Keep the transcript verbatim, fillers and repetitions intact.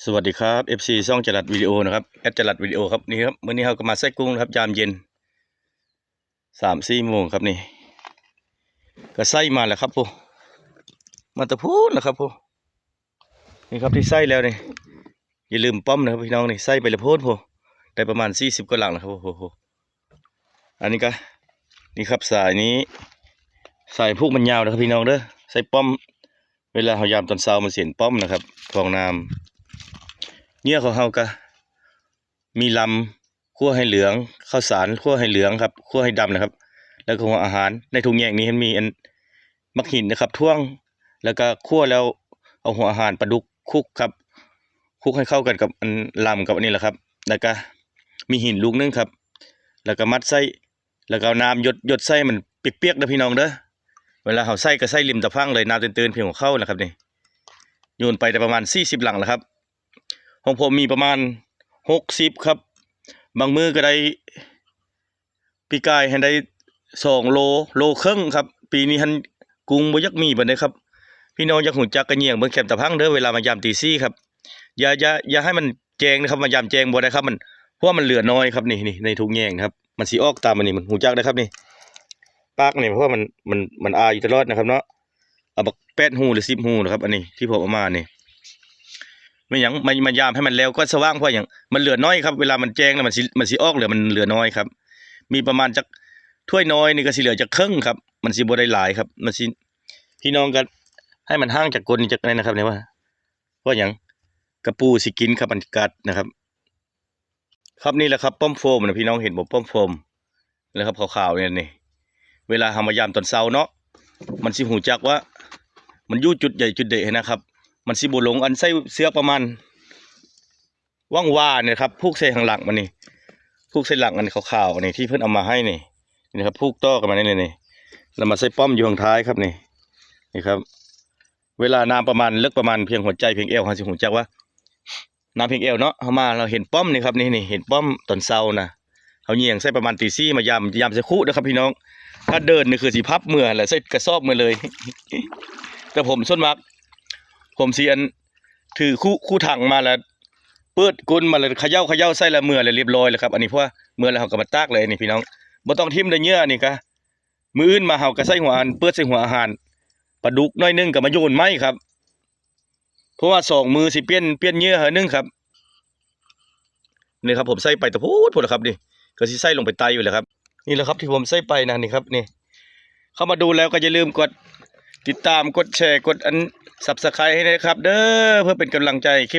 สวัสดีครับ เอฟซี ช่องจรัสวิดีโอนะครับ แอดจรัสวิดีโอครับ นี่ครับ มื้อนี้เราก็มาใส่กุ้งนะครับ ยามเย็น สามสี่โมงครับนี่ ก็ใส่มาแล้วครับผม มาแต่พูนแล้วครับผม นี่ครับที่ใส่แล้วนี่ อย่าลืมป้อมนะครับพี่น้องนี่ ใส่ไปแล้วพูนผม ได้ประมาณสี่สิบกว่าหลังนะครับ โอ้โห อันนี้ก็ นี่ครับ สายนี้ สายผูกมันยาวนะครับพี่น้องเด้อ ใส่ป้อม เวลาเรายามตอนเช้ามันเสียนป้อมนะครับ ฟองน้ำ เหยื่อของเราก็ มีลำ คั่วให้เหลือง ข้าวสาร คั่วให้เหลืองครับ คั่วให้ดำนะครับ แล้วก็หัวอาหาร ในถุงแยงนี้มันมีอัน มักหินนะครับ ถ่วง แล้วก็คั่วแล้วเอาหัวอาหารปลาดุกคลุกครับ คลุกให้เข้ากันกับอันลำกับอันนี้แหละครับ แล้วก็มีหินลูกนึงครับ แล้วก็มัดใส่ แล้วก็เอาน้ำหยด หยดใส่มันเปียกๆเด้อพี่น้องเด้อ เวลาเราใส่ก็ใส่ริมตะพังเลย น้ำตื้นๆเพียงหัวเข่านะครับนี่ โยนไปได้ประมาณสี่สิบหลังแล้วครับ ของผมมีประมาณหกสิบครับ บางมื้อก็ได้ ปีกายหั้นได้สองโล โลครึ่งครับ ปีนี้หั้นกุ้งบ่อยากมีปานใดครับ พี่น้องอยากรู้จักก็แยงเบิ่งแคมตะพังเด้อ เวลามายามตีสี่ครับ อย่า อย่า อย่าให้มันแจ้งนะครับ มายามแจ้งบ่ได้ครับ มัน เพราะว่ามันเหลือน้อยครับ นี่ นี่ ในถุงแยงนะครับ มันสิออกตามอันนี้ มันรู้จักได้ครับนี่ ปากนี่ เพราะว่ามัน มัน มันอาอยู่ตลอดนะครับเนาะ เอาบักแปดฮูหรือสิบฮูนะครับ อันนี้ที่ผมเอามานี่ แม่นหยัง มายามให้มันแล้วก็สว่าง เพราะหยัง มันเหลือน้อยครับ เวลามันแจ้งแล้วมันสิ มันสิออกเหลือ มันเหลือน้อยครับ มีประมาณจักถ้วยน้อยนี่ก็สิเหลือจักครึ่งครับ มันสิบ่ได้หลายครับ มันสิ พี่น้องก็ให้มันห่างจากก้นจักหน่อยนะครับ เนี่ยว่า เพราะหยัง กะปูสิกินครับ มันกัดนะครับ ครับ นี่แหละครับ ป้อมโฟมนะ พี่น้องเห็นบ่ ป้อมโฟมนะครับ ขาวๆเนี่ยนี่ เวลาเรามายามตอนเช้าเนาะ มันสิรู้จักว่า มันอยู่จุดใดจุดใดนะครับ มันสิบ่หลง อันใส่เชือกประมาณ ว่างว่าเนี่ยครับ ผูกใส่ข้างหลังมันนี่ ผูกใส่หลังอันขาวๆอันนี้ที่เพิ่นเอามาให้นี่ นี่ครับ ผูกต่อกันมานี่ นี่ แล้วมาใส่ป้อมอยู่ข้างท้ายครับนี่ นี่ครับ เวลาน้ำประมาณ เลิกประมาณเพียงหัวใจเพียงเอว เราสิรู้จักว่า น้ำเพียงเอวเนาะ เรามาเราเห็นป้อมนี่ครับ นี่ นี่ เห็นป้อมตอนเช้านะ เราแยงใส่ประมาณตีสี่ มายาม ยามใส่คุนะครับพี่น้อง ถ้าเดินนี่คือสิพับเมือและใส่กระสอบเมือเลย แต่ผมส่วนมาก ผมสิอัน ถือคุ คุถังมาแล้ว เปิดก้นมาแล้วเขย่า เขย่าใส่แล้วเมือแล้วเรียบร้อยแล้วครับ อันนี้เพราะว่าเมือแล้วเราก็มาตากเลยนี่พี่น้อง บ่ต้องทิ่มได้เหยื่อนี่กะ มื้ออื่นมาเราก็ใส่หัวอาหาร เปิดใส่หัวอาหาร ปลาดุกหน่อยนึงก็มาโยนใหม่ครับ เพราะว่าสองมื้อสิเปลี่ยน เปลี่ยนเหยื่อเทื่อนึงครับ นี่ครับ ผมใส่ไปตะพูดพูดแล้วครับนี่ ก็สิใส่ลงไปใต้อยู่แล้วครับ นี่แหละครับที่ผมใส่ไปนะ นี่ครับ นี่ เข้ามาดูแล้วก็อย่าลืมกดติดตาม กดแชร์ กดอัน Subscribe ให้นะครับ เด้อ เพื่อเป็นกำลังใจคลิป